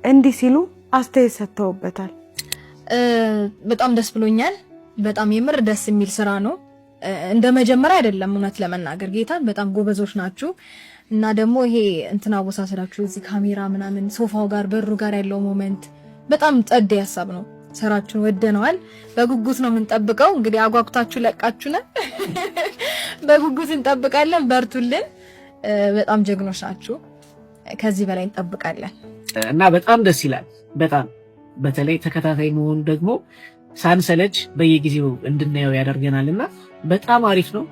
እንዲህ ሲሉ አስተያየት ሰጥተውበታል። በጣም ደስ ብሎኛል። በጣም የምር ደስ የሚል ስራ ነው። እንደ መጀመሪያ አይደለም፣ እውነት ለመናገር ጌታን በጣም ጎበዞች ናችሁ። እና ደግሞ ይሄ እንትን አወሳሰዳችሁ እዚህ ካሜራ ምናምን ሶፋው ጋር በሩ ጋር ያለው moment በጣም ጸዴ ሀሳብ ነው። ስራችሁን ወደነዋል። በጉጉት ነው የምንጠብቀው። እንግዲህ አጓጉታችሁ ለቃችሁን በጉጉት እንጠብቃለን። በርቱልን። በጣም ጀግኖች ናችሁ። ከዚህ በላይ እንጠብቃለን። እና በጣም ደስ ይላል። በጣም በተለይ ተከታታይ መሆኑ ደግሞ ሳንሰለች በየጊዜው እንድናየው ያደርገናል እና በጣም አሪፍ ነው።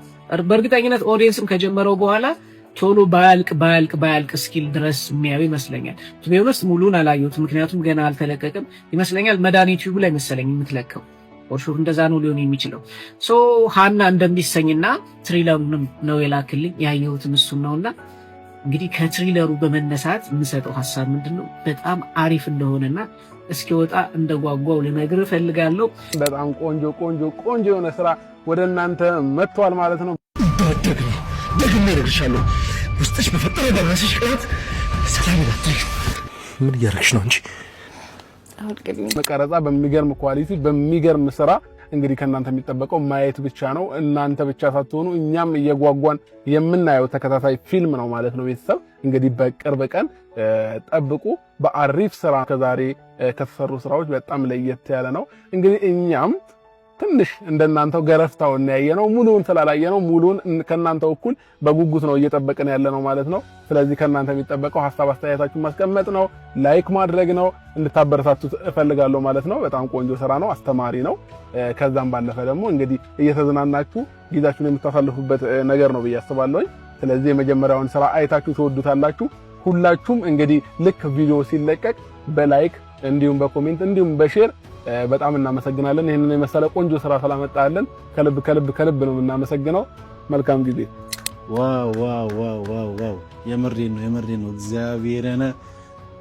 በእርግጠኝነት audience ም ከጀመረው በኋላ ቶሎ ባያልቅ ባያልቅ ባያልቅ እስኪል ድረስ የሚያዩ ይመስለኛል። To be honest ሙሉን አላየሁትም፣ ምክንያቱም ገና አልተለቀቅም ይመስለኛል። መዳን ዩቲዩብ ላይ መሰለኝ የምትለቀው፣ for sure እንደዛ ነው ሊሆን የሚችለው። So ሀና እንደሚሰኝና trailer ኡንም ነው የላክልኝ፣ ያየሁትም እሱን ነውና እንግዲህ ከ trailer ኡ በመነሳት የምሰጠው ሀሳብ ምንድን ነው? በጣም አሪፍ እንደሆነና እስኪወጣ እንደጓጓው ልነግር እፈልጋለሁ። በጣም ቆንጆ ቆንጆ ቆንጆ የሆነ ስራ ወደ እናንተ መጥቷል ማለት ነው። ደግሜ ደግሜ እነግርሻለሁ፣ ውስጥሽ በፈጠረ በራስሽ ቅናት ሰላም ይላትሽ። ምን እያደረግሽ ነው እንጂ? መቀረጻ በሚገርም quality በሚገርም ስራ እንግዲህ ከእናንተ የሚጠበቀው ማየት ብቻ ነው። እናንተ ብቻ ሳትሆኑ እኛም እየጓጓን የምናየው ተከታታይ ፊልም ነው ማለት ነው። ቤተሰብ፣ እንግዲህ በቅርብ ቀን ጠብቁ። በአሪፍ ስራ ከዛሬ ከተሰሩ ስራዎች በጣም ለየት ያለ ነው። እንግዲህ እኛም ትንሽ እንደናንተው ገረፍታውን ያየነው፣ ሙሉውን ስላላየነው ሙሉውን ከእናንተው እኩል በጉጉት ነው እየጠበቅን ያለነው ማለት ነው። ስለዚህ ከእናንተ የሚጠበቀው ሀሳብ አስተያየታችሁን ማስቀመጥ ነው፣ like ማድረግ ነው። እንድታበረታቱት እፈልጋለሁ ማለት ነው። በጣም ቆንጆ ስራ ነው፣ አስተማሪ ነው። ከዛም ባለፈ ደግሞ እንግዲህ እየተዝናናችሁ ጊዜያችሁን የምታሳልፉበት ነገር ነው ብዬ አስባለሁኝ። ስለዚህ የመጀመሪያውን ስራ አይታችሁ ትወዱታላችሁ። ሁላችሁም እንግዲህ ልክ ቪዲዮ ሲለቀቅ በ like እንዲሁም በ comment እንዲሁም በ share በጣም እናመሰግናለን። ይህንን የመሰለ ቆንጆ ስራ ስላመጣልን ከልብ ከልብ ከልብ ነው የምናመሰግነው። መልካም ጊዜ። Wow! የምሬን ነው፣ የምሬን ነው። እግዚአብሔርን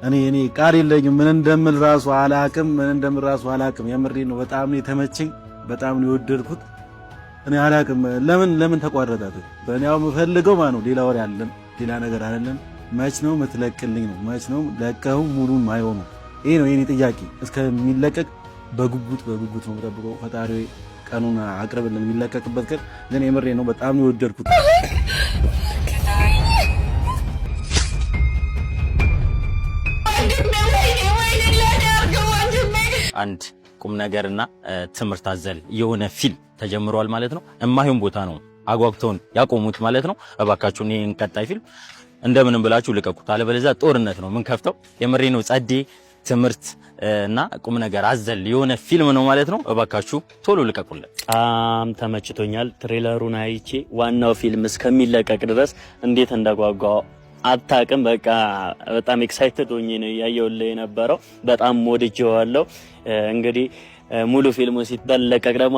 እኔ ቃል የለኝም። ምን እንደምል ራሱ አላቅም። ምን እንደምል ራሱ አላቅም። የምሬን ነው። በጣም ነው የተመቸኝ። በጣም ነው የወደድኩት። እኔ አላቅም ለምን ለምን ተቋረጣት። እኔ ያው የምፈልገው ማለት ነው ሌላ ወሬ አይደለም፣ ሌላ ነገር አይደለም። መች ነው የምትለቅልኝ ነው? መች ነው ለቀው ሙሉን ማየው ነው? ይሄ ነው የኔ ጥያቄ። እስከሚለቀቅ በጉጉት በጉጉት ነው የምጠብቀው። ፈጣሪ ቀኑን አቅርብልን የሚለቀቅበት ቀን። ግን የምሬ ነው፣ በጣም ነው የወደድኩት። አንድ ቁም ነገርና ትምህርት አዘል የሆነ ፊልም ተጀምሯል ማለት ነው። እማይሆን ቦታ ነው አጓግተውን ያቆሙት ማለት ነው። እባካችሁን ይህን ቀጣይ ፊልም እንደምንም ብላችሁ ልቀቁት፣ አለበለዚያ ጦርነት ነው ምን ከፍተው። የምሬ ነው። ጸዴ ትምህርት እና ቁም ነገር አዘል የሆነ ፊልም ነው ማለት ነው። እባካችሁ ቶሎ ልቀቁልን። በጣም ተመችቶኛል። Trailer ኡን አይቼ ዋናው ፊልም እስከሚለቀቅ ድረስ እንዴት እንደጓጓው አታውቅም። በቃ በጣም excited ሆኜ ነው እያየሁልህ የነበረው። በጣም ወድጄዋለሁ። እንግዲህ ሙሉ ፊልሙ ሲለቀቅ ደግሞ